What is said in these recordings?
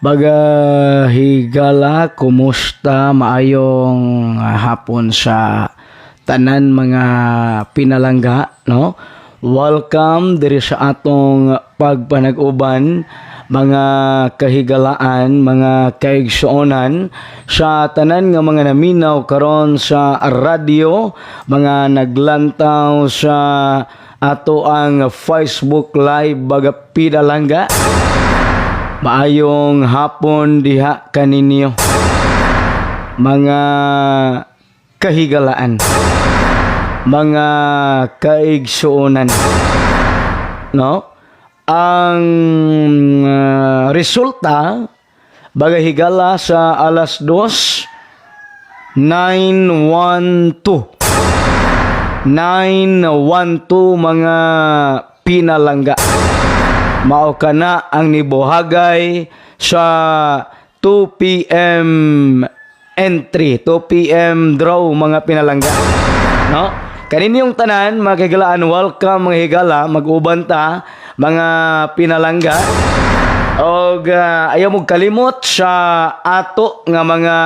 Baga higala, kumusta? Maayong hapon sa tanan, mga pinalangga, no? Welcome diri sa atong pagpanag-uban, mga kahigalaan, mga kaigsuonan, sa tanan nga mga naminaw karon sa radyo, mga naglantaw sa ato ang Facebook Live, baga pinalangga. Maayong hapon diha kaninyo, mga kahigalaan, mga kaigsuonan. No? Ang resulta, baga higala, sa alas 2, 912. 912, mga pinalangga. Mao kana ang nibuhagay sa 2 p.m. entry, 2 p.m. draw, mga pinalangga. No? Kaninyong tanan, mga higalaan, welcome, mga higala, mag-uban ta, mga pinalangga. Og ayaw mo kalimot sa ato nga mga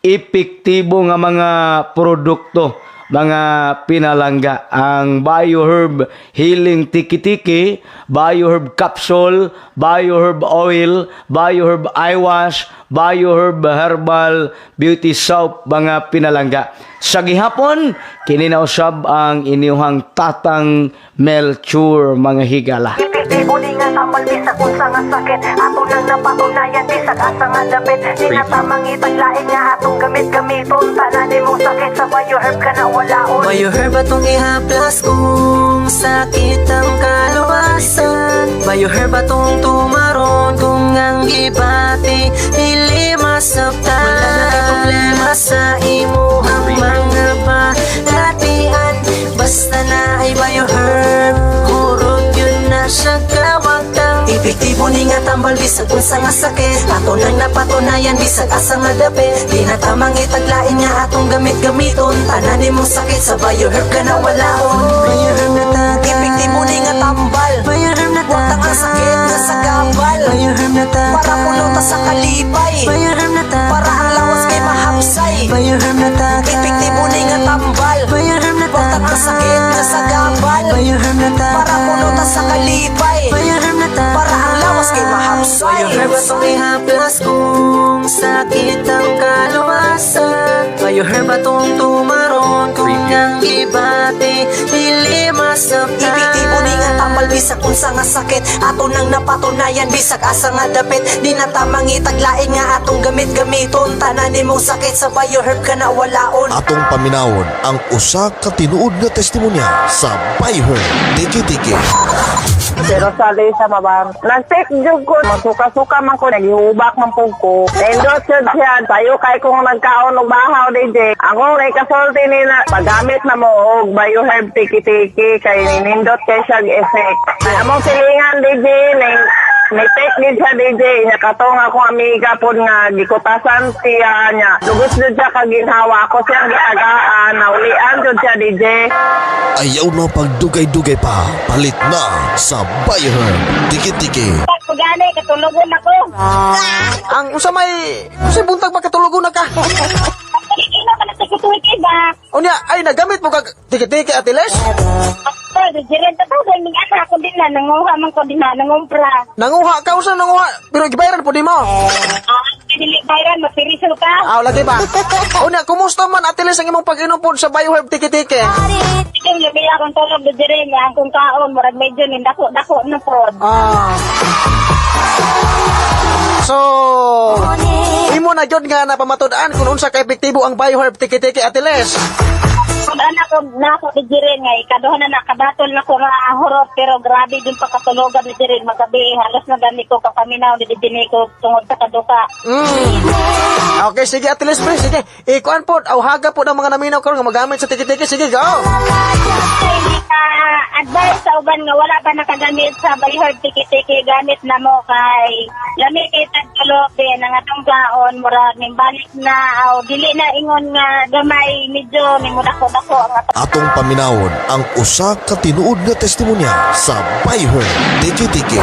epektibo nga mga produkto, mga pinalangga, ang Bioherb Healing Tiki-Tiki, Bioherb Capsule, Bioherb Oil, Bioherb Eye Wash, Bioherb Herbal Beauty Soap, mga pinalangga. Sa gihapon, kini na usab ang inyuhang Tatang Melchor, mga higala. Epektibo ni nga tambal bisag unsa nga sakit. Ato nang napatunayan bisag asa nga dapit. Di na tamang itaglain nga atong gamit-gamiton. Tanan nimong sakit sa Bioherb ka na walaon. Bioherb atong ihaplas kung sakit ang kaluwasan. Bioherb atong tumaron kung ang gibati dili masabtan. Wala na kay problema sa imuhang mga balatian. Basta na ay Bioherb, kurot yun na siya kawagtang. Epektibo ni nga tambal bisag unsa nga sakit. Ato nang napatunayan bisag asa nga dapit. Di na tamang itaglain nga atong gamit-gamiton. Tanan nimong sakit sa Bioherb ka na walaon. Bioherb na tagay. Epektibo ni nga tambal. Bioherb na Wagtang ang sakit nga sa gabal. Bioherb na tagay. Para puno ta sa kalipay. Bioherb na tagay. Para ang lawas kay mahapsay. Bioherb na tagay. Epektibo ni nga tambal. Bioherb na Wagtang ang sakit nga sa gabal. Bioherb na tagay. Para puno ta sa kalipay. Bioherb na tagay. Para ang lawas kay mahapsay. Bioherb atong ihaplas kung sakit ang kaluwasan. Bioherb atong tumaron kung ang gibati dili masabtan. Epektibo ni nga tambal bisag unsa nga sakit. Ato nang napatunayan bisag asa nga dapit. Di na tamang itaglain nga atong gamit-gamiton. Tanan nimong sakit sa Bioherb ka na walaon. Atong paminawon ang usa ka tinuod nga testimonya sa Bioherb Tiki Tiki. Pero sa sa mabang. Nag-take jud ko, magsuka-suka man ko, naghihubak man po ko. Endorse jud siya, sayo kay kung nagkaon og bahaw, DJ. Ako ray kasulti ni na paggamit na mo og Bioherb Tiki-Tiki kay ninindot kay siya effect. Ay, among silingan, DJ, ning ni take din siya, DJ, nya katong akong amiga pod nga gikutasan siya niya. Lugos jud siya kaginhawa, ako siyang gitagaan, naulian jud siya, DJ. Ayaw na pagdugay-dugay pa, palit na sa Bioherb Tiki Tiki. Pagani, katulogon ako. Ang usa may usa buntag makatulogon na ka. Ino ka na sa kutuwi ba? Unya ay nagamit mo kag tiki-tiki, Ate Les? Ako, jiren ta to, ning anak ko din na, nanguha man ko din na, nangumpra. Nanguha ka, usa nanguha pero gibayaran po di mo. Ah, dili bayran, mapiriso ka. Aw, lagi ba? Unya kumusta man, Ate Les, ang imong pag-inom pod sa Bioherb Tiki-Tiki? Yung labi akong tulog do jiren niya, ang kong kaon, murag medyo ni dako dako na pod. Ah. So, imo na gyud nga napamatud-an kung unsa ka epektibo ang Bioherb Tiki-Tiki, Ate Les. Kung anak ko na ako di jiren nga ikaduha na nakabatol na ko nga hurot, pero grabe din pagkatulogan ni jiren magabi, halos na gani ko kapaminaw di din ko tungod sa kaduka. Okay, sige, Ate Les, pre, sige. Ikuan po, awhaga po ng mga naminaw karon nga magamit sa tiki-tiki. Sige, go. Advice sa uban nga wala pa nakagamit sa Bioherb Tiki-Tiki, gamit na mo kay lami kay tagtulog din ang atong kaon, murag balik na aw dili na ingon nga gamay, medyo ni mo dako dako ang atong Atong paminawon ang usa ka tinuod nga testimonya sa Bioherb Tiki Tiki.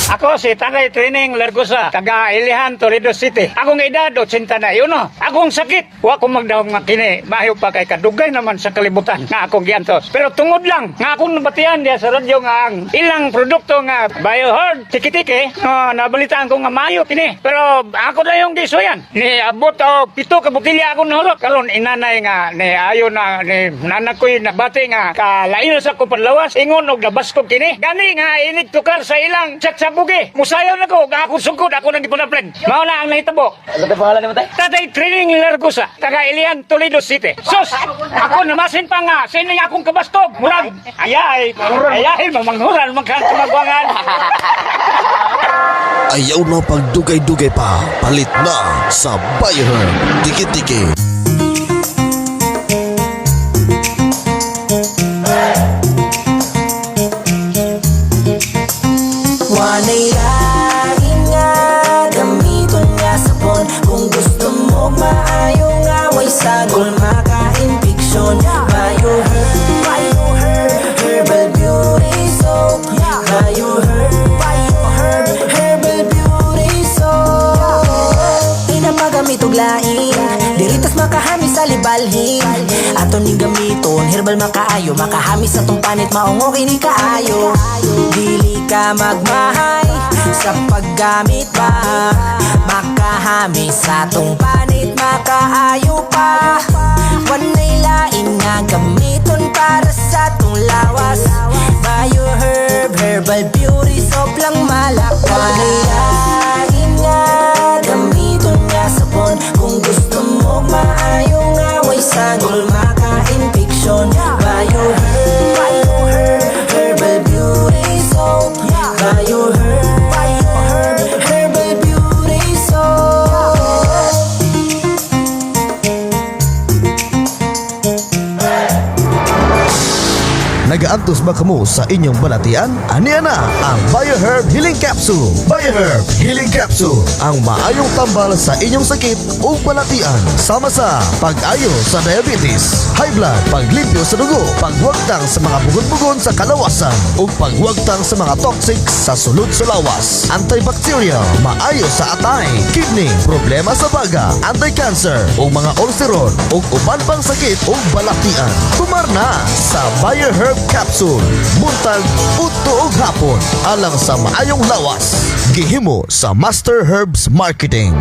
Ako si Tatay Training Largosa, taga Ilihan, Toledo City. Akong edad, 81. Akong sakit, wa ko magdahom nga kini. Maayo pa kay kadugay naman sa kalibutan nga akong giantos. Pero tungod lang, nga akong nabatian diya sa radyo nga ang ilang produkto nga Bioherd, tiki-tiki, nga nabalitaan ko nga maayo kini. Pero ako na yung gisuyan. Ni abot og 7 ka botilya akong nahurot. Karon inanay nga ni ayo na ni nanak ko'y nabati nga kalain sa ko panlawas ingon og nabaskog kini. Gani nga inig tukar sa ilang tsaktsabugi. Musayaw na ko, nga akong sugod, ako nang gipanaplen. Mao na ang nahitabo. Ano ka pangalan nimo, tay? Tatay Training Largosa, taga Ilian, Toledo City. Sus! Ako namasin pa nga, sining akong kabastog. Murag, ayay, ayay, mamanghuran, magkakamabangan. Ayaw na pagdugay-dugay pa, palit na sa Bioherb Tiki-Tiki. Walay lain nga gamiton nga sabon. Kung gusto mo maayo nga way sagol maka-infeksyon. Bioherb, Bioherb, Herbal Beauty Soap. Bioherb, Bioherb, Herbal Beauty Soap. Ina pagamit og lain, diritas makahami sa libalhin. Ato ning gamiton, herbal makaayo, makahami sa tong panit, maong okay ni kaayo. Dili ka magmahay sa paggamit pa, makahami sa tong panit, makaayo pa. Wanay lain nga gamiton para sa tong lawas. Bioherb, Herbal Beauty Soap lang malakas. Wanay lain nga gamiton nga sabon. Kung gusto mo maayo nga way sagol maka-infeksyon. Bioherb, Bioherb, Herbal Beauty Soap. Bioherb, Bioherb, Herbal Beauty Soap. Nagaantos ba kamo sa inyong balatian? Aniya na ang Bioherb Healing Capsule. Bioherb Healing Capsule, ang maayong tambal sa inyong sakit o balatian. Sama sa pag-ayo sa diabetes, high blood, paglimpyo sa dugo, pagwagtang sa mga bugon-bugon sa kalawasan, ug pagwagtang sa mga toxic sa sulod sa lawas. Antibacterial, maayo sa atay, kidney, problema sa baga, anti-cancer, ug mga ulceron, ug uban pang sakit ug balatian. Tumar na sa Bioherb Capsule. Buntag, udto ug hapon, alang sa maayong lawas. Gihimo sa Master Herbs Marketing.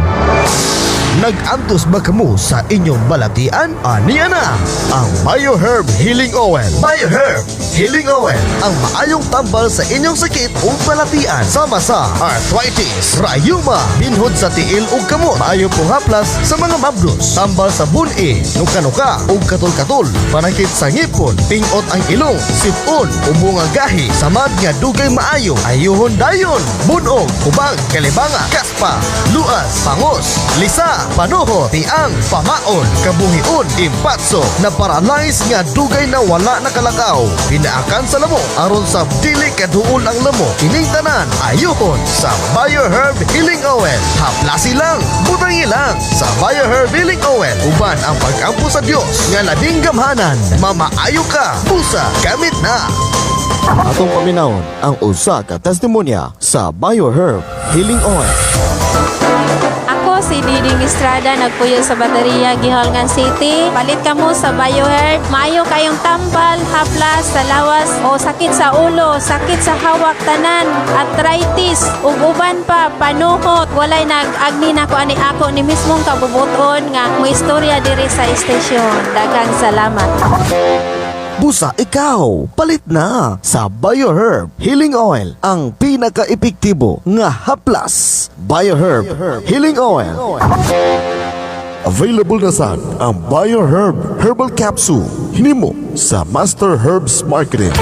Nag-antos ba kamo sa inyong balatian? Aniya na ang Bioherb Healing Oil. Bioherb Healing Oil, ang maayong tambal sa inyong sakit o balatian. Sama sa arthritis, rayuma, binhod sa tiil ug kamot, maayo pong haplas sa mga mablos, tambal sa buni, nuka-nuka ug katol-katol, panakit sa ngipon, pingot ang ilong, sipon, ubo nga gahi, samad nga dugay maayo, ayuhon dayon, bunog, hubag, kalibanga, kaspa, luas, pangos, lisa, panuho, tiang, pamaon, kabuhion, impatso, na paralyze nga dugay na wala nakalakaw, pinaakan sa lamok, aron sa dili kaduol ang lamok, kining tanan, ayuhon sa Bioherb Healing Oil. Haplasi lang, butangi lang sa Bioherb Healing Oil. Uban ang pag-ampo sa Dios nga labing gamhanan. Mamaayo ka, busa, gamit na. Atong paminawon ang usa ka testimonya sa Bioherb Healing Oil. Ako si Diding Estrada, nagpuyo sa Bateria, Guihulngan City. Palit kamo sa Bioherb. Maayo kayong tambal, haplas sa lawas o sakit sa ulo, sakit sa hawak tanan, arthritis, ug uban pa, panuhot. Walay nag-agni na ko ani ako ni mismong kabubuton nga mo istorya diri sa istasyon. Daghang salamat. Busa ikaw, palit na sa Bioherb Healing Oil, ang pinaka-epektibo nga haplas. Bioherb Healing Oil. Available na sad ang Bioherb Herbal Capsule. Hinimo sa Master Herbs Marketing.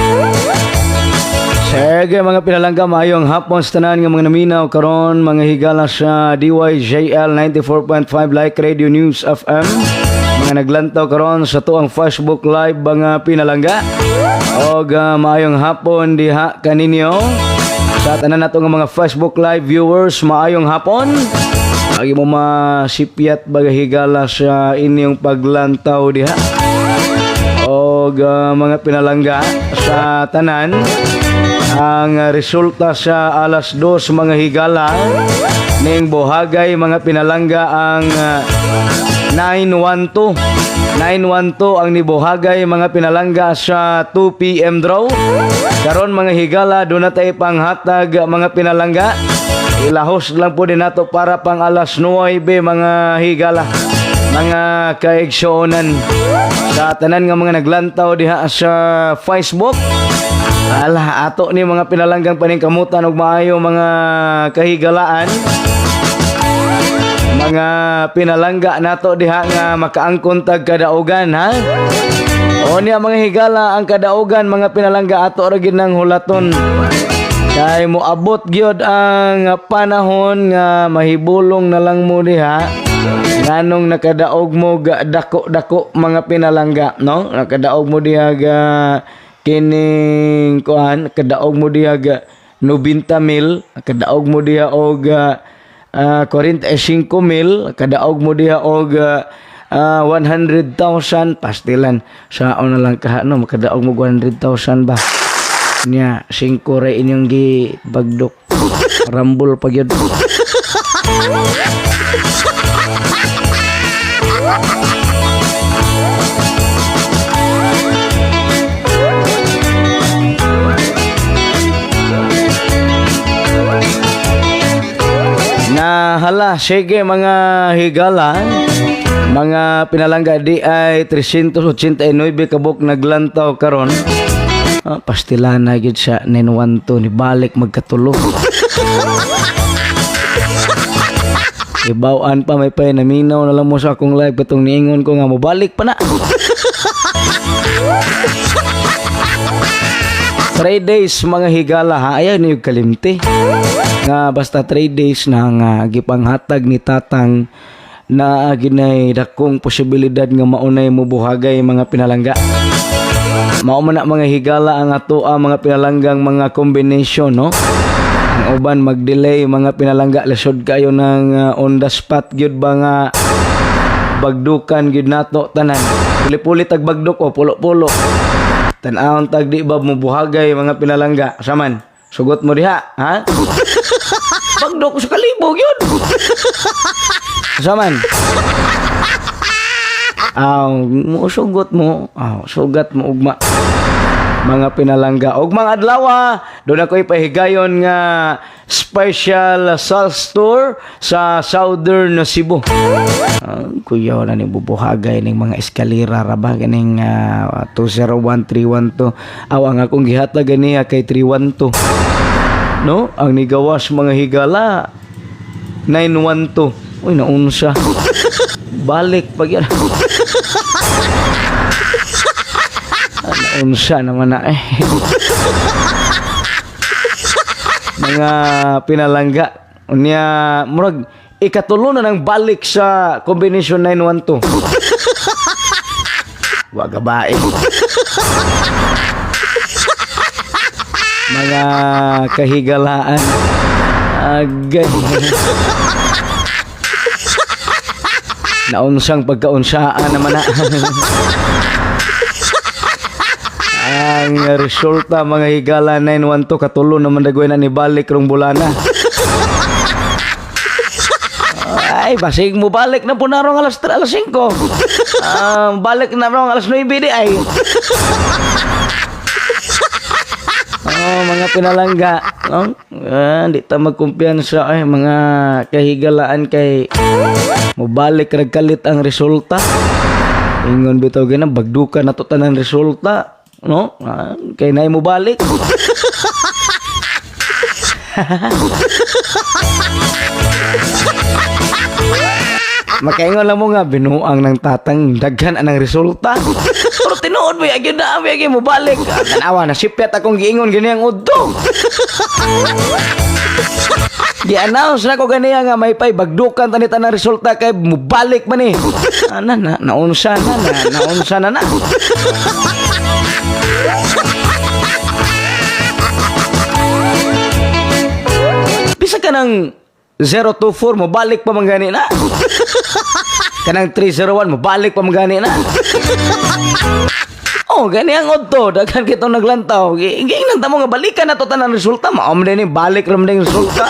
Sige mga pinalangga, maayong hapon sa tanan nga mga naminaw karon mga higala sa DYJL 94.5 Like Radio News FM. Mga naglantaw karon sa tuang Facebook Live mga pinalangga. Og maayong hapon diha kaninyo. Sa tanan nato nga mga Facebook Live viewers, maayong hapon. Lagi mo masipyat baga higala sa inyong paglantaw diha. Og mga pinalangga sa tanan. Ang resulta sa alas 2, mga higala, ning buhagay, mga pinalangga, ang 912. 912 ang nibuhagay, mga pinalangga, sa 2 p.m. draw. Karon, mga higala, duna tay panghatag, mga pinalangga. Ilahos lang po din nato para pang alas 9, mga higala. Mga kaigsuonan sa tanan nga mga naglantaw diha sa Facebook. Ala, ato ni mga pinalanggang paningkamutan og maayo, mga kahigalaan. Mga pinalangga nato diha nga makaangkon tag kadaugan, ha. O niya, mga higala, ang kadaugan, mga pinalangga, ato ra gid nang hulaton. Kay moabot gyud ang panahon nga mahibulong na lang mo diha nganong nakadaog mo ga dako-dako, mga pinalangga, no? Nakadaog mo diha ga kining kuan, kadaog mo diha ga 90 mil, kadaog mo diha og 45 mil, kadaog mo diha og 100,000 pastilan. Sa na lang kaha, no, makadaog mo 100,000 ba? Nya, 5 ra inyong gi bagdok. Rambol pa gyud. Na hala, sige, mga higala, mga pinalangga, di ay 389 kabuk naglantaw karon. Ah, pastilana gyud sa 912 ni balik magkatulo. Ibawan pa may pay naminaw na lang mo sa akong live katong niingon ko nga mobalik pa na. 3 days, mga higala, ha, ayaw niyo kalimti. Nga basta 3 days na nga gipanghatag ni Tatang na ginay dakong posibilidad nga maunay mo buhagay, mga pinalangga. Mao man na, mga higala, ang ato ang mga pinalanggang mga combination, no? Ang uban mag-delay, mga pinalangga, lisod kayo ng on the spot gyud ba nga bagdukan gyud nato tanan. Puli-puli tag bagdok o pulo-pulo. Tan-awon tag di ba mo buhagay, mga pinalangga. Saman, sugot mo diha, ha? Bagdok sa kalibog yun. Saman. Aw, mo sugot mo. Aw, sugat mo ugma. Mga pinalangga. Og mga adlaw, duna ko ipahigayon nga special sales tour sa Southern Cebu. Kuya, wala ni bubuhagay ning mga eskalera ra ba ganing 201312. Aw, ang akong gihatag ganiya kay 312. No? Ang nigawas, mga higala, 912. Uy, naunsa. Balik pag yan. Ah, naunsa naman na eh. Mga pinalangga. Unya, murag, ikatulo na ng balik sa combination 912. Waga ba eh. Mga kahigalaan. Agay. Naunsang pagkaunsaan naman na. Ang resulta, mga higala, 912, katulo naman dagoy na ni balik rong bulana. Ay, basig mo balik na po na rong alas 3, alas 5. Ah, balik na rong alas 9 di ay. Oh, mga pinalangga, no? Ah, di ta magkumpiyansa ay mga kahigalaan kay mobalik rag kalit ang resulta. Ingon bitaw gina bagdukan nato tanan resulta, no? Ah, kay nay mo balik. Makaingon lang mo nga binuang ng Tatang, daghan anang resulta. Pero tinuod mo gyud na gyud mo balik. Ah, tanawa na sipyat akong giingon gani ang udto. Gi-announce na ko ganiya nga may pay bagdukan tani tanang resulta kay mubalik man eh. Ana na naunsa na na naunsa na na. Bisa ka ng 024 mo balik pa man gani na. Kanang 301 mo balik pa man gani na. Oh, gani ang odto, daghan kitong naglantaw. Giingnan ta mo nga balikan na to tanan resulta. Mao man ni balik ra man din resulta.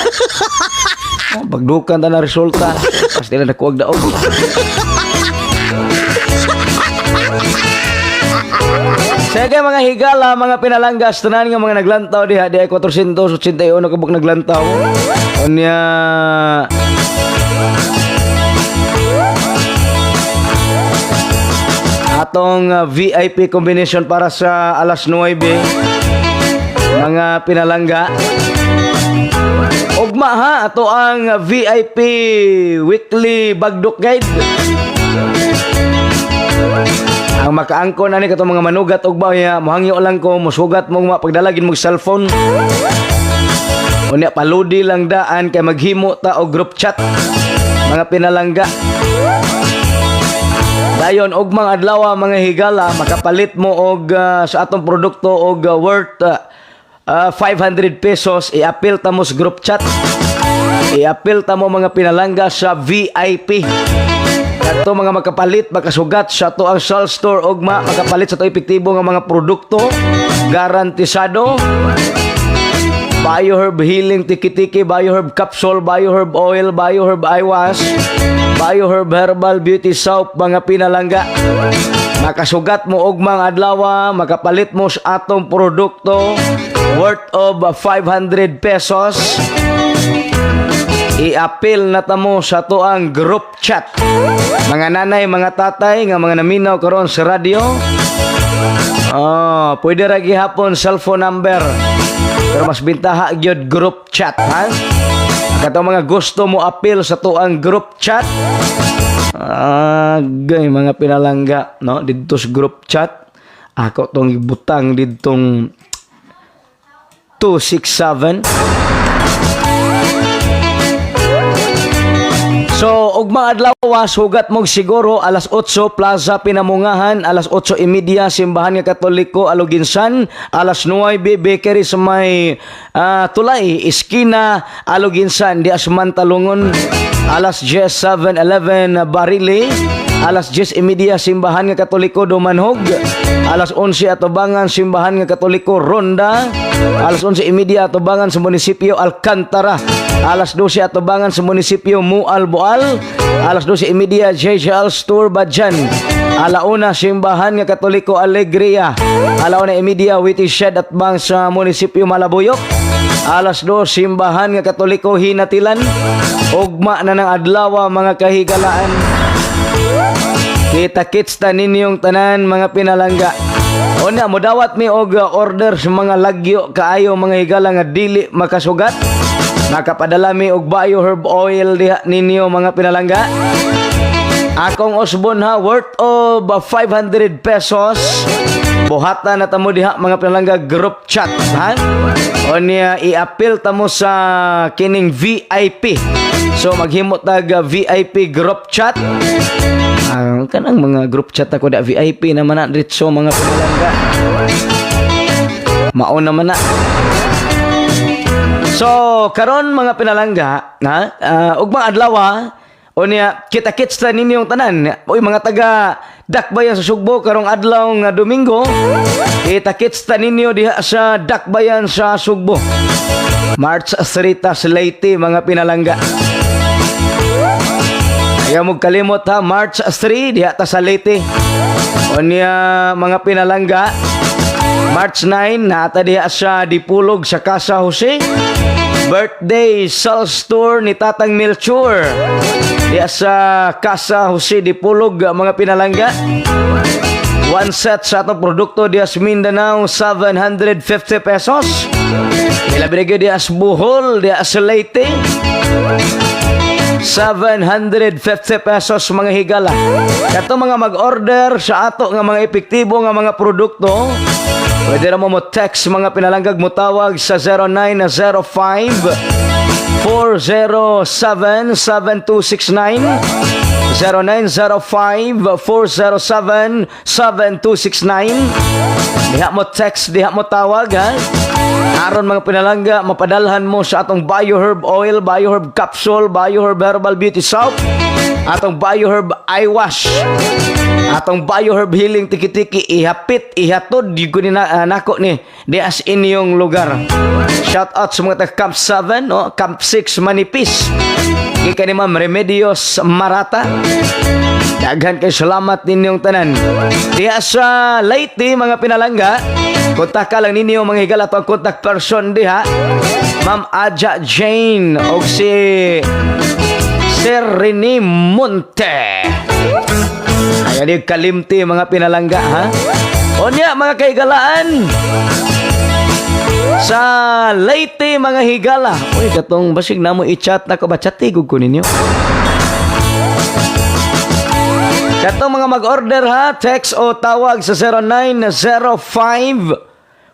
Oh, pagdukan ta na resulta. Pasti na nakuwag daog. Sige mga higala, mga pinalanggas, tanan nga mga naglantaw diha, diha 481 kabuk naglantaw. Unya atong VIP combination para sa alas 9, mga pinalangga. Ugma ha, ato ang VIP weekly bagdok guide. Ang makaangkon ani katong mga manugat og ya, mohangyo lang ko, musugat mo pagdalagin mo cellphone. Unya paludi lang daan kay maghimo ta og group chat. Mga pinalangga. Dayon ugmang adlaw, mga higala, makapalit mo og sa atong produkto og worth 500 pesos, i-appeal ta mo sa group chat. I-appeal ta mo, mga pinalangga, sa VIP. Kadto mga makapalit, makasugat sa ato ang sales store ugma, makapalit sa ato epektibo nga mga produkto, garantisado. Bioherb Healing Tiki-Tiki, Bioherb Capsule, Bioherb Oil, Bioherb Eye Wash, Bioherb Herbal Beauty Soap, mga pinalangga. Makasugat mo ugmang adlaw, makapalit mo sa atong produkto worth of 500 pesos. I-appeal na tamo sa atoang group chat. Mga nanay, mga tatay, nga mga naminaw karon sa radyo. Oh, pwede ra gihapon cellphone number. Pero mas bintaha gyud group chat, ha? Kato mga gusto mo appeal sa tuang group chat. Ah, gay mga pinalangga, no? Didto sa group chat. Ako tong ibutang didtong 267. So, ugma adlaw, sugat mog siguro alas 8 Plaza Pinamungahan, alas 8:30 Simbahan nga Katoliko Aloginsan, alas 9 Bakery sa may Tulay, Iskina Aloginsan, di Asman Talungon, alas 10 7-Eleven Barili, alas 10:30 Simbahan nga Katoliko Dumanhog, alas 11 Atubangan Simbahan nga Katoliko Ronda, alas 11:30 Atubangan sa munisipyo Alcantara, alas 12 Atubangan sa munisipyo Mualboal, alas 12:30 JJL Store Badjan, alauna Simbahan nga Katoliko Alegria, alauna 30 Witty Shed at Bang sa munisipyo Malabuyok, alas 2 Simbahan nga Katoliko Hinatilan. Ugma na ng adlaw, mga kahigalaan. Kita kits ta ninyong tanan, mga pinalangga. Una, mudawat mi og order sa mga lagyo kaayo, mga higala, nga dili makasugat. Makapadala mi og Bio Herb Oil diha ninyo, mga pinalangga. Akong usbon ha, worth of 500 pesos. Buhatan na tamo diha, mga pinalangga, group chat ha. Unya i-appeal tamo sa kining VIP. So maghimo tag VIP group chat. Ang kanang mga group chat ako da VIP naman na diretso, mga pinalangga. Mao naman na. So karon, mga pinalangga, ha, ugmang adlaw unya kita-kits ta ninyong tanan. Uy, mga taga Dakbayan sa Sugbo karong adlaw nga Domingo, kita-kits ta ninyo diha sa Dakbayan sa Sugbo. March 3 ta sa Leyte, mga pinalangga. Ayaw mo kalimot ha, March 3 diha ta sa Leyte. Unya mga pinalangga, March 9 naata diha sa Dipulog sa Casa Jose. Birthday sales tour ni Tatang Melchor. Diha sa Casa Jose Dipulog, mga pinalangga. One set sa atong produkto diha sa Mindanao, 750 pesos. Ilabi na diha sa Bohol, diha sa Leyte. 750 pesos, mga higala. Kato mga mag-order sa ato nga mga epektibo nga mga produkto, pwede ra mo mo text, mga pinalangga, mo tawag sa 0905 407 7269, 0905 407 7269. Diha mo text, diha mo tawag ha. Aron, mga pinalangga, mapadalhan mo sa atong Bioherb Oil, Bioherb Capsule, Bioherb Herbal Beauty Soap, atong Bioherb Eye Wash, atong Bioherb Healing Tiki-Tiki, ihapit, ihatod di ko ni na, nako ni di as inyong lugar. Shout out sa mga taga Camp 7, no? Camp 6 Manipis. Gikan ni Ma'am Remedios Marata. Daghan kay salamat ninyong tanan. Diha sa Leyte, mga pinalangga, kontak lang ninyo, mga higala, ato ang contact person diha, Ma'am Aja Jane og si Sir Rene Monte. Ayan yung kalimti, mga pinalangga, ha. Onya, mga kahigalaan, sa Leyte, mga higala. Uy, katong basig namo i-chat na ko ba, chat ko ninyo. Katong mga mag-order ha, text o tawag sa 0905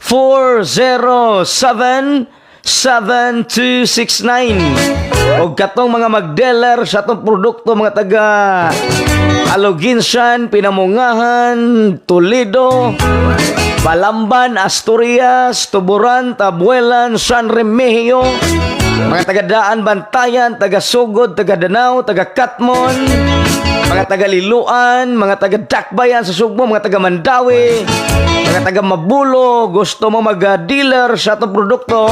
407 7269. O katong mga mag-dealer sa atong produkto, mga taga Aloguinsan, Pinamungahan, Toledo, Balamban, Asturias, Tuburan, Tabuelan, San Remigio, mga taga Daan, Bantayan, taga Sugod, taga Danao, taga Katmon, mga taga Liloan, mga taga Dakbayan sa Sugbo, mga taga Mandaue, mga taga Mabulo, gusto mo mag-dealer sa atong produkto,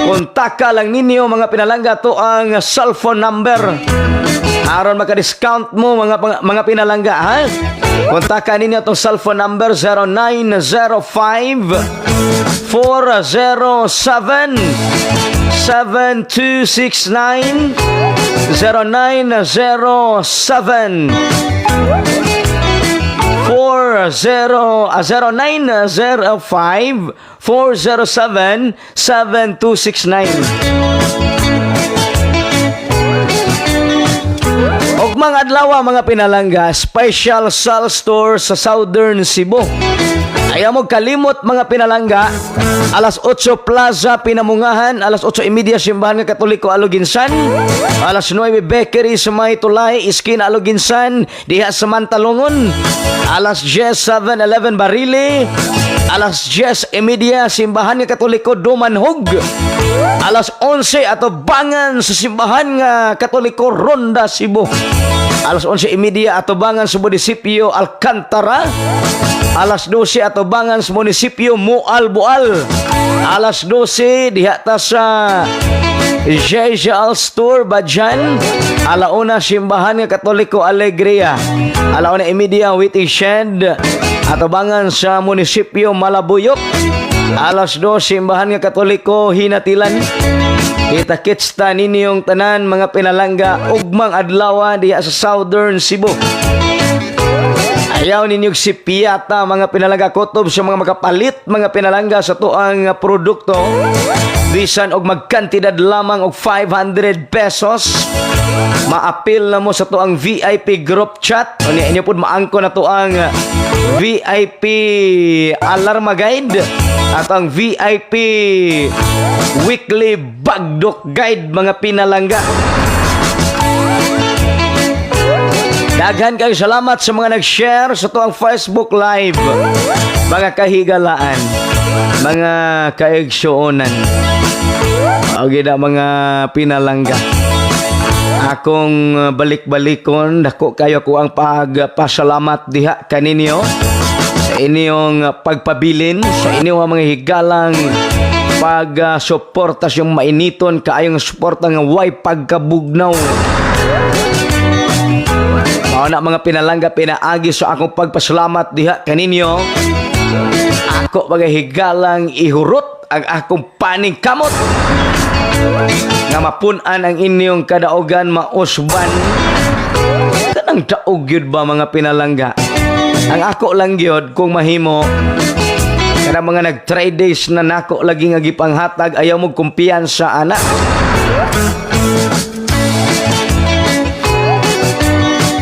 kontaka lang ninyo, mga pinalangga, to ang cellphone number. Aron maka-discount mo, mga pinalangga, ha? Kontaka ninyo itong cellphone number 0905 407 7269, 0907 40 0905 407 7269. Og mga adlaw, mga pinalangga, special sales store sa Southern Cebu. Ayaw mo kalimot, mga pinalangga, alas 8 Plaza Pinamungahan, alas 8:30 Simbahan nga Katoliko Aloguinsan, alas 9 Bakery sa May Tulay, Iskina Aloguinsan, diha sa Mantalongon, alas 10 7-Eleven Barili, alas 10:30 Simbahan nga Katoliko Dumanhog, alas 11 atubangan sa Simbahan nga Katoliko Ronda Cebu. Alas 11:30 atubangan sa munisipyo Alcantara. Alas 12 atubangan sa munisipyo Moalboal. Alas 12 diha ta sa JJL Store Badjan. Alauna Simbahan nga Katoliko Alegria. Alauna 30 waiting shed atubangan sa munisipyo Malabuyok. Alas 2 Simbahan nga Katoliko Hinatilan. Kita kits ta ninyong tanan, mga pinalangga, ugmang adlaw diha sa Southern Cebu. Ayaw ninyong sipiyata, mga pinalangga, kutob sa mga makapalit, mga pinalangga, sa tuang produkto. Bisan og magkantidad lamang og 500 pesos, maapil na mo sa tuang VIP group chat. Unya inyo pud maangko na tuang VIP alarma guide at ang VIP weekly bagdok guide, mga pinalangga. Daghan kayong salamat sa mga nag-share sa tuang Facebook Live. Mga kahigalaan, mga kaigsuonan. Okay na, mga pinalangga. Akong balik-balikon, dako kayo ko ang pagpasalamat diha kaninyo sa inyong pagpabilin, sa inyong mga higalang pag-suporta sa yung mainiton kaayong suporta nga way pagkabugnaw. Mao na, mga pinalangga, pinaagi sa akong pagpasalamat diha kaninyo. Ako mga higalang ihurot ang akong paningkamot nga mapun-an ang inyong kadaogan, mausban. Kanang daog gyud ba, mga pinalangga? Ang ako lang gyud kung mahimo, kanang mga nag 3 days na nako lagi nga gipanghatag, ayaw mo kumpiyansa ana.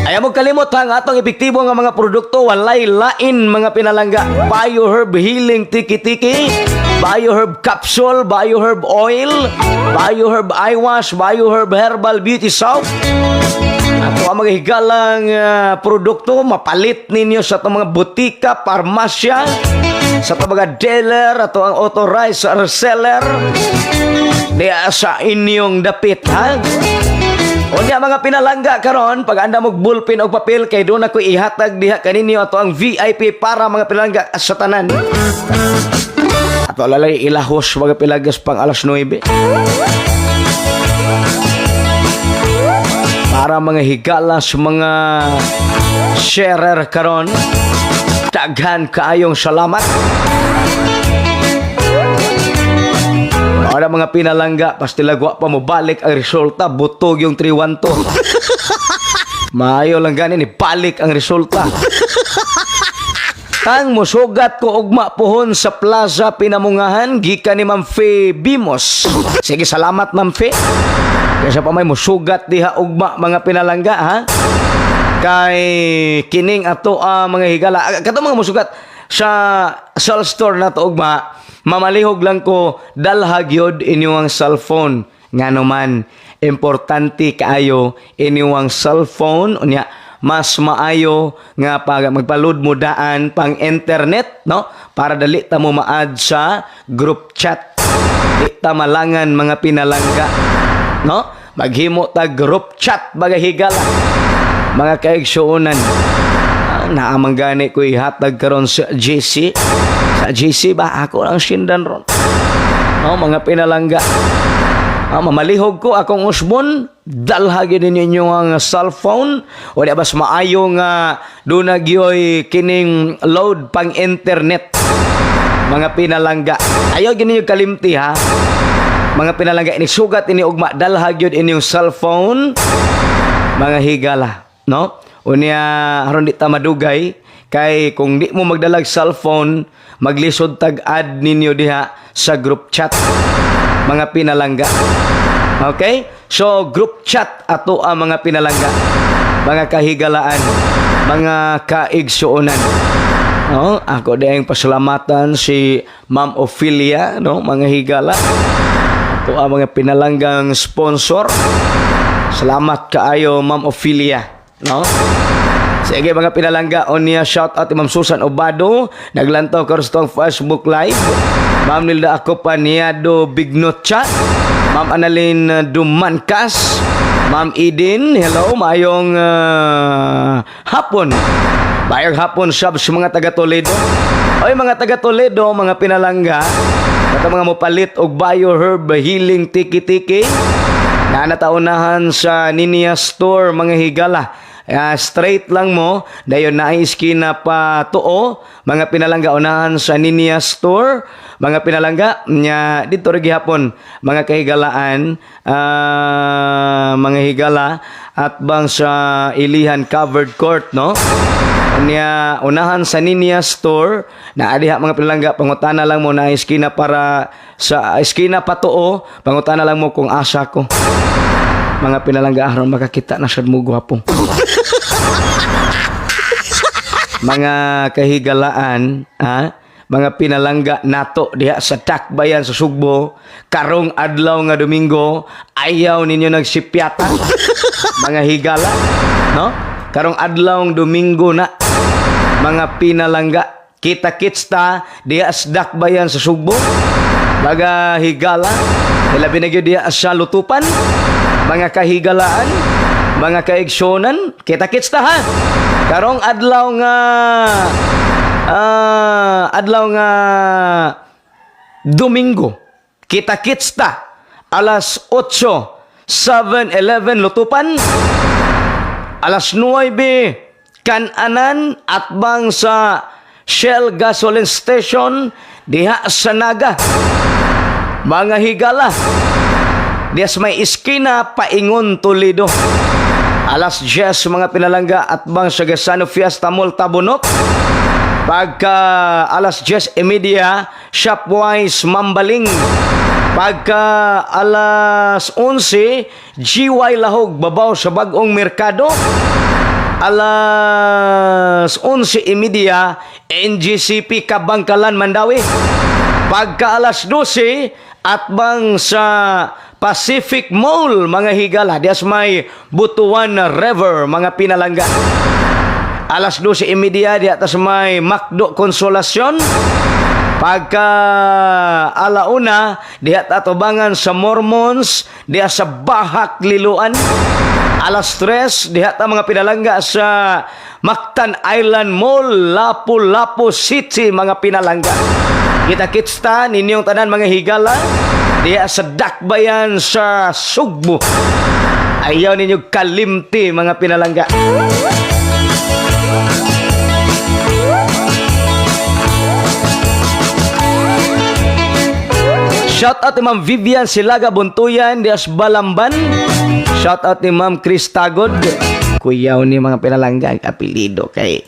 Ayaw mo kalimot ha, ang atong epektibo nga mga produkto walay lain, mga pinalangga. Bioherb Healing Tiki-Tiki, Bioherb Capsule, Bioherb Oil, Bioherb Eye Wash, Bioherb Herbal Beauty Soap. Ato ang mga higalang produkto mapalit ninyo sa atong mga butika, parmasya, sa atong mga dealer, ato ang authorized reseller diya sa inyong dapit, ha? Unya, mga pinalangga, karon pag anda mo ballpen og papel kay doon ako ihatag diha kaninyo ato ang VIP para mga pinalangga sa tanan. Ato lalay ilahos, mga pilagas, pang alas 9. Para mga higala sa mga sharer karon, daghan kaayong salamat. Para mga pinalangga, pastilagwa pa mo balik ang resulta, butog yung 312. Maayo lang gani ni balik ang resulta. Tang musugat ko ugma puhon sa Plaza Pinamungahan gikan ni Ma'am Fe Bimos. Sige, salamat, Ma'am Fe. Kaysa pa may musugat diha ugma, mga pinalangga, ha. Kay kining ato mga higala. Ah, kato mga musugat sa cell store na to ugma, mamalihog lang ko, dalha gyud inyong cellphone. Ngano man importante kaayo inyong cellphone, unya mas maayo nga pag magpa-load mo daan pang internet, no, para dali ta mo ma-add sa group chat, di ta malangan, mga pinalangga, no? Maghimo ta group chat, mga higala, mga kaigsuonan. Ah, naamang gani ko ihatag karon sa GC, sa GC ba ako lang sindan ron, no, mga pinalangga. Ah, mamalihog ko akong usbon, dalha gyud ninyo ang cellphone o di bas maayo nga duna gyoy kining load pang internet, mga pinalangga. Ayaw gyud ninyo kalimti, ha, mga pinalangga. Ini sugat ini ugma, dalha gyud inyong cellphone, mga higala, no? Unya aron di ta madugay kay kung di mo magdalag cellphone, maglisod tag add ninyo diha sa group chat, mga pinalangga. Okay? So group chat ato ang mga pinalangga, mga kahigalaan, mga kaigsuonan. No, ako dayang pasalamatan si Ma'am Ophelia, no, mga higala. Ato ang mga pinalanggang sponsor. Salamat kaayo, Ma'am Ophelia, no? Sige, mga pinalangga, unya shout out Ma'am Susan Obado, naglantaw karon sa atong Facebook Live. Ma'am Nilda Akopaniado Bignocha, Ma'am Annalyn Dumankas, Ma'am Eden, hello, maayong hapon. Maayong hapon sab sa mga taga Toledo. Oy, mga taga Toledo, mga pinalangga, kato mga mopalit og Bioherb Healing Tiki-Tiki, na nataunahan sa Ninia Store, mga higala. Ah, straight lang mo, dayon na iskina pa tuo, mga pinalangga, unahan sa Ninia Store, mga pinalangga, nya dito rin gihapon, mga kahigalaan, mga higala, at bang sa Ilihan Covered Court, no? Unya unahan sa Ninia Store na adiha, mga pinalangga, pangutana lang mo na iskina para sa iskina patuo, pangutana lang mo kung asa ko. Mga pinalangga, aron makakita na sad mo gwapo. Mga kahigalaan, ha? Mga pinalangga nato diha sa Dakbayan sa Sugbo, karong adlaw nga Domingo, ayaw ninyo nagsipyata. Mga higala, no? Karong adlaw Domingo na, mga pinalangga, kita kits ta diha sa Dakbayan sa Sugbo. Mga higala, ilabi na gyud diha sa Lutupan, mga kahigalaan, mga kaigsunan, kita kits ta, ha. Karong adlaw nga Domingo, kita kits ta alas 8, 7-Eleven Lutupan, alas 9, Kananan at bang sa Shell Gasoline Station diha sa Naga. Mga higala, diha sa may iskina paingon Toledo. Alas 10, mga pinalangga, at bang sa Gasano Fiesta Mall Tabunok. Pagka alas 10:30, Shopwise Mambaling. Pagka alas 11, GY Lahog, babaw sa bagong merkado. Alas 11:30, NGCP Kabangkalan, Mandaue. Pagka alas 12, at bang sa Pacific Mall, mga higala, diya sa may Butuan River, mga pinalangga. Alas 12:30 diya ta sa may Macdo Consolacion. Pagka alauna, diha tatubangan sa Mormons, diha sa Bahak Liloan. Alas 3, diha ta, mga pinalangga, sa Mactan Island Mall, Lapu-Lapu City, mga pinalangga. Kita-kits ta ninyong tanan, mga higala, diha sa Dakbayan sa Sugbo. Ayaw ninyo kalimti, mga pinalangga. Shout out ni Ma'am Vivian Silaga Buntuyan dias Balamban. Shout out ni Ma'am Chris Tagod. Kuyaw ni mga pinalangga ang apelido kay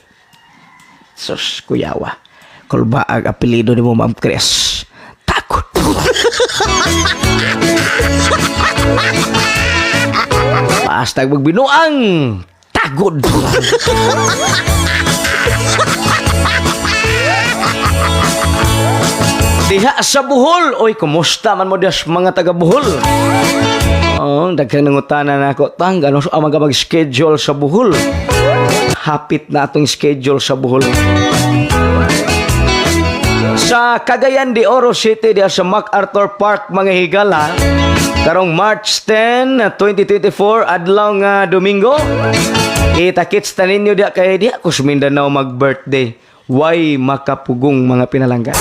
Sus, kuyawa. Kulba ang apelido ni mo, Ma'am Chris. Tagod. Basta magbinuang. Tagod. Diha sa Bohol. Oy, kumusta man mo diha mga taga Bohol? Oh, daghang nangutana na ako. Tang, ano ang mga mag-schedule sa Bohol? Hapit na atong schedule sa Bohol. Sa Cagayan de Oro City, diha sa MacArthur Park, mga higala, karong March 10, 2024, adlaw nga Domingo. Kita-kits ta ninyo diha kay diha ko sa Mindanao mag-birthday. Why makapugong, mga pinalangga.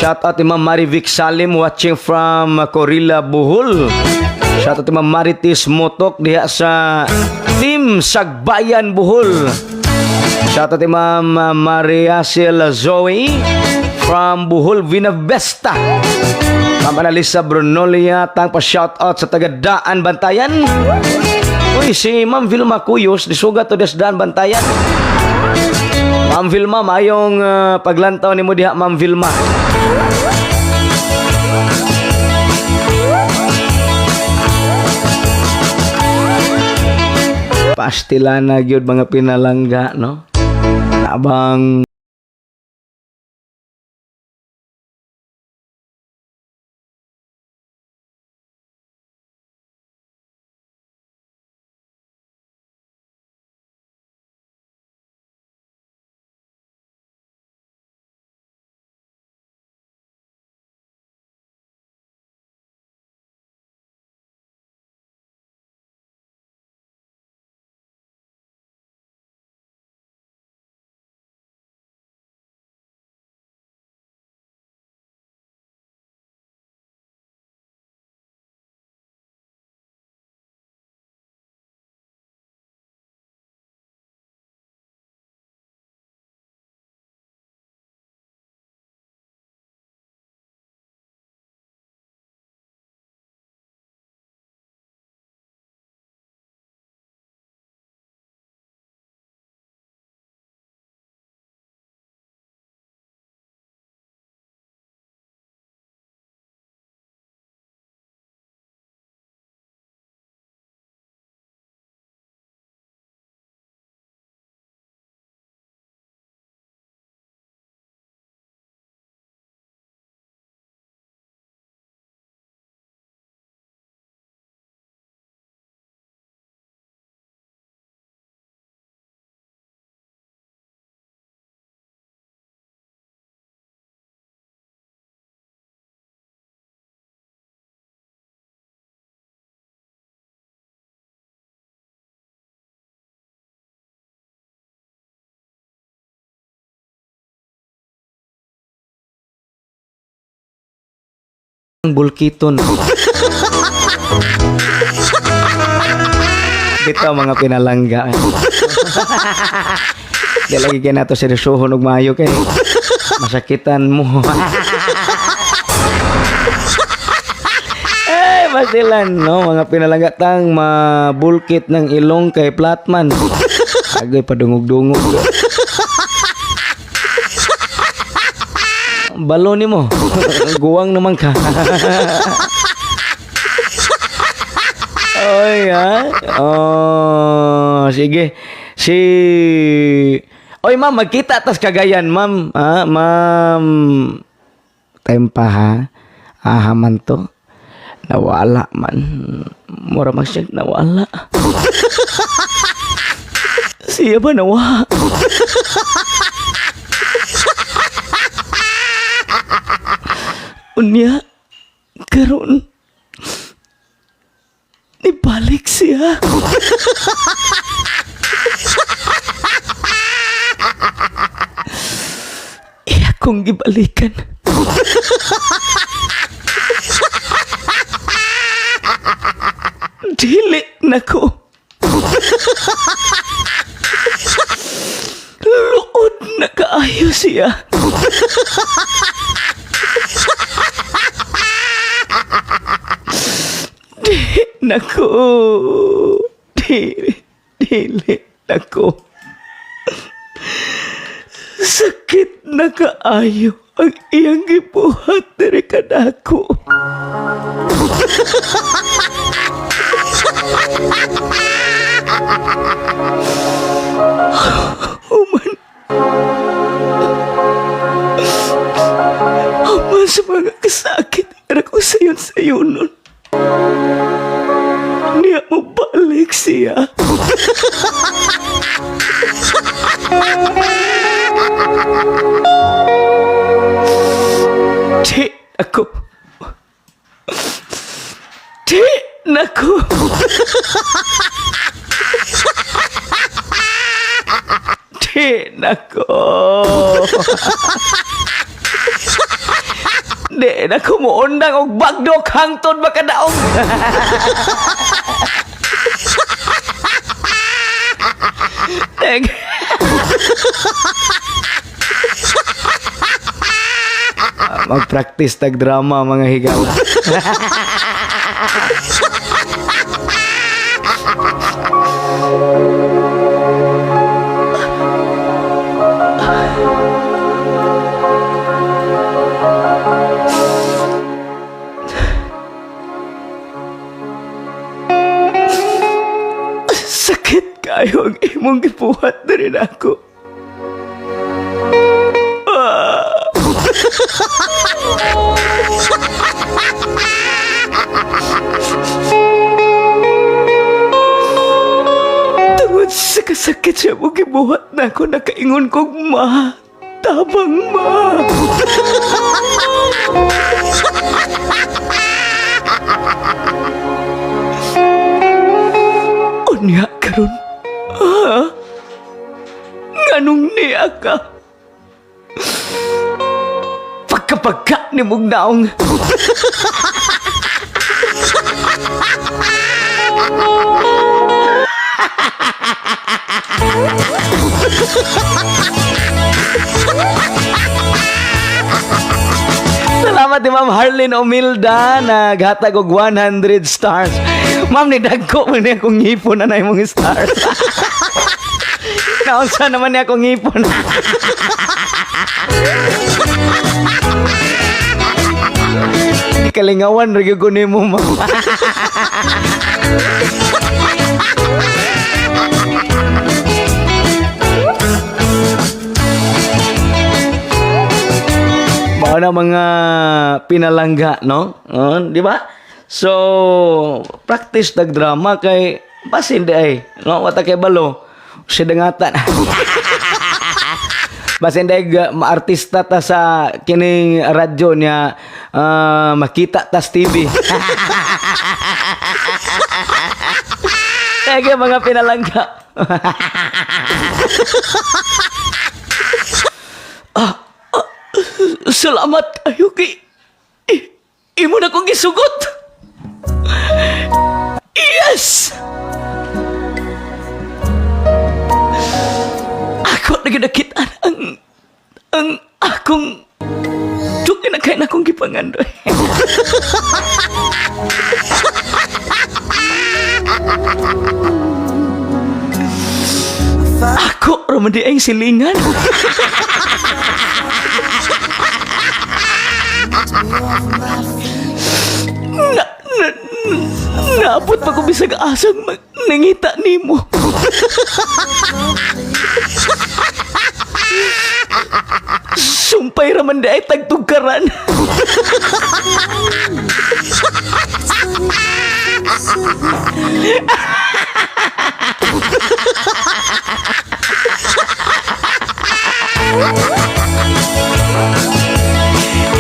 Shout out to Ma'am Marivic Salim watching from Corilla, Bohol. Shout out to Ma'am Maritis Motok diha sa Team Sagbayan, Bohol. Shout out to Ma'am Mariacel Zoe from Bohol, Vinavesta. Ma'am Analisa Brunolia, tang pa shout out sa taga Daan Bantayan. Uy, si Ma'am Vilma Cuyos, disugat to des Daan Bantayan. Ma'am Vilma, maayong paglantaw nimo diha, Ma'am Vilma. Pastila na gyud, mga pinalangga, no? Tabang bulkiton. Bitaw, mga pinalangga. Di lagi kay nato seryosohon og maayo kay masakitan mo. Eh, basilan, no? Mga pinalangga, tang mabulkit ng ilong kay Platman. Agoy, padungog-dungog. Balo ni mo. Guwang naman ka. Oy, ha? Oh, sige. Si Oy, ma'am, magkita tas Cagayan, ma'am. Ah, ma'am. Time pa ha. Aha man to. Nawala man. Mura man siya nawala. Siya ba nawa? Unya, karon nibalik siya. Iya kong gibalikan. Dili na ko. Luod na kaayo siya. Di na ko. Dili, dili na ko. Sakit na kaayo ang iyang gibuhat diri kanako. Human. Human sa mga kasakit, era ko sayon sayo nun. Niya mo balik siya. Di ako. Di nako. Di nako. Di nako muundang og bagdok hangtod makadaog. Thank. Mag-practice tag drama, mga higala. Sakit kayo ang imong gibuhat na rin ako. Tungod sa kasakit siya mo gibuhat na ako, nakaingon kong ma. Tabang ma. Unya karon. Ah, nganong niya ka? Pagkapagka ni mong naong. Salamat ni Ma'am Harlene Omilda, naghatag og 100 stars. Ma'am, nidagko man niya akong ngipon na imong stars. Naunsa naman niya akong ngipon. Kalingawan ra gyud ko nimo, ma'am. Mao na mga pinalangga, no? Oh, di ba? So, practice tag drama kay basin di ay, no? Wata kay balo. Sidangatan. Basin di ay maartista ta sa kining radyo niya, makita tas TV. Thank you, mga pinalangga. Salamat ayo kay imo na kong gisugot. Yes! Ako na ginakitaan ang akong dugay na kay na akong gipangandoy. Ako ra man di ang silingan. Na, na, naabot pa ko bisag asang nangita nimo. Sumpay raman di ay tagtugkaran.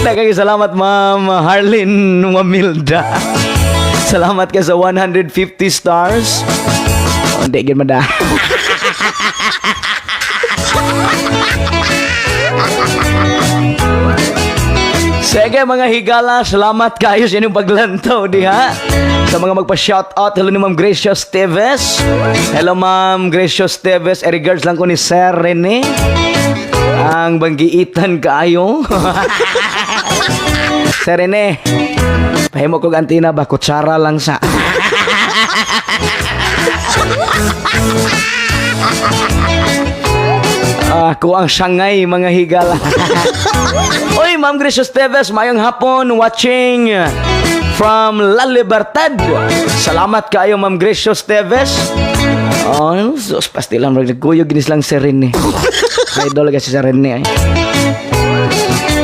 Daghang salamat, Ma'am Harlin Wamilda. Salamat ka sa 150 stars. Oh, hindi, gid man da. Sige, mga higala, salamat kayo sa inyong paglantaw diha. Sa mga magpa-shoutout, hello ni Ma'am Gracious Teves. Hello, Ma'am Gracious Teves. E regards lang ko ni Sir Rene. Ang banggiitan kaayo. Sir Rene, pahimo kog antina ba, kutsara lang sa. Ako ang sangay, mga higala. Oy, Ma'am Gracious Teves, mayong hapon, watching from La Libertad. Salamat kaayo, Ma'am Gracious Teves. Oh, sus, pastilan nagkuyog ginis lang si Rene. Idol kasi si Rene ay.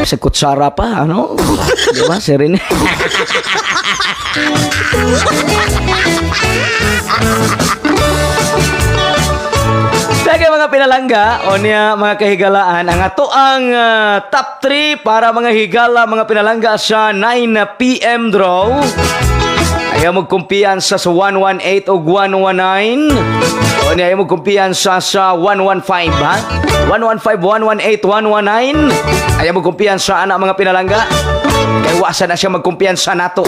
Sa kutsara pa, ano? Di ba, si Rene? Sige, mga pinalangga, o niya mga kahigalaan, ang ato ang top 3 para mga higala, mga pinalangga sa 9 p.m. draw. Ayaw mo kumpiyansa sa 118 o 119. O niya, ayaw mo kumpiyansa sa 115, ha? 115, 118, 119. Ayaw mo kumpiyansa, ana, mga pinalangga. Kay wasa na siya magkumpiyansa nato.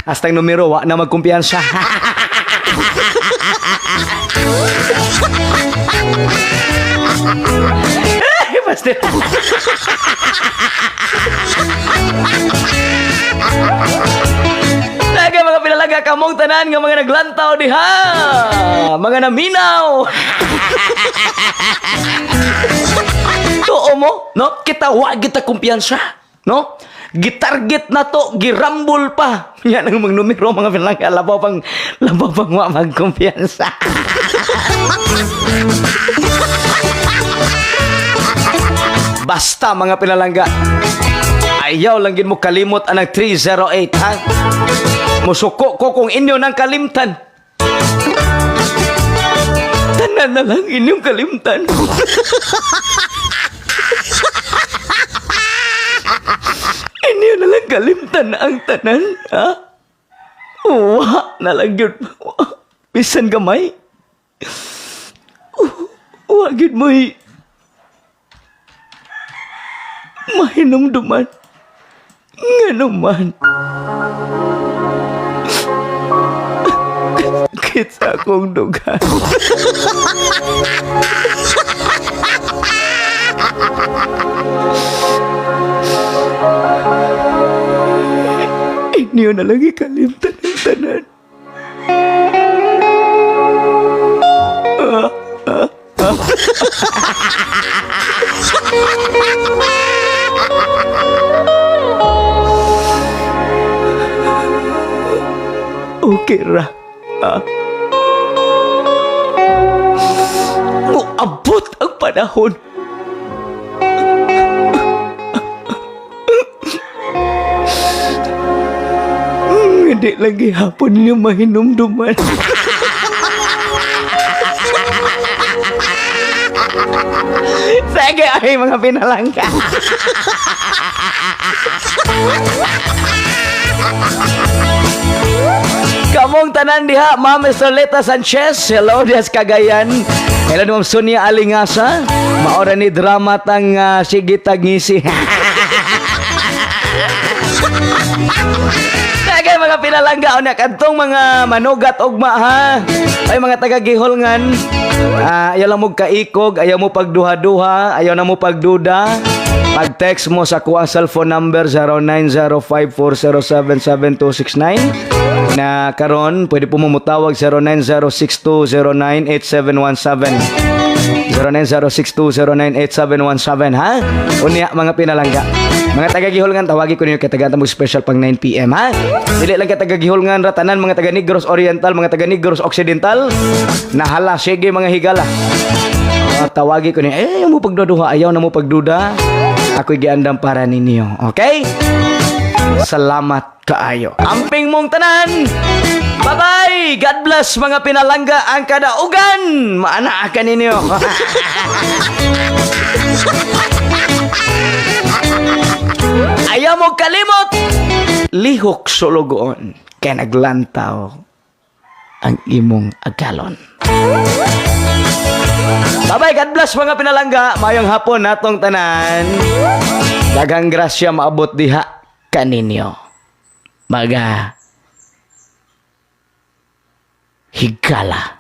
Hasta yung numero, wa na magkumpiyansa. Ay, basta. Daga mga pinalaga kamong tanan nga mga naglantaw diha. Mga naminaw. Tuo mo, no? Kita wa kita kumpiyansa, no? Gitarget na to, girambol pa. Yan ang mga numero, mga pinalangga, labaw pang wa magkumpiyansa. Basta, mga pinalangga, ayaw lang gid mo kalimot ang 308, ha? Musuko ko kung inyo nang kalimtan. Tanan na lang inyong kalimtan. Inyo na lang kalimtan ang tanan, ha? Wa na lang yun. Bisan gamay. Wa gyud mo'y mahinumduman. Nga naman. Sakit sa akong dugan. Inyo na lang ikalimtan ang tanan. Ah, ah, ah. Okay ra. Ah. Muabot ang panahon. Hindi lang gihapon ninyo mahinumduman. Sige ay mga pinalangka. Kamong tanan diha, Ma'am Soleta Sanchez, hello diha sa Cagayan. Hello ni Ma'am Sonia Alingasa. Maora ni drama tang sige tagngisi. Tagay mga pinalangga o kadtong mga manugat ugma, ha. Ay, mga taga Giholngan. Ah, ayaw lang mo kaikog, ayaw mo pagduha-duha, ayaw na mo pagduda. Pag-text mo sa kuang cellphone number 0905-407-7269 na karon pwede po mo mutawag 0906-209-8717, 0906-209-8717, ha. Unya, mga pinalangga. Mga taga Gihulngan, tawagi ko ninyo kay tagaan mo special pang 9 PM, ha? Dili lang kay taga Gihulngan ra tanan, mga taga Negros Oriental, mga taga Negros Occidental. Nahala sige mga higala. Ah, tawagi ko ninyo. Eh, ayaw mo pagduduha, ayaw na mo pagduda. Ako'y giandam para ninyo. Okay? Salamat kaayo. Amping mong tanan. Bye-bye! God bless mga pinalangga ang kadaugan. Maana ka ninyo. Ayaw mo kalimot. Lihok sulugoon. Kaya naglantaw ang imong agalon. Bye-bye. God bless mga pinalangga. Mayong hapon natong tanan. Daghang grasya maabot diha kaninyo. Maga higala.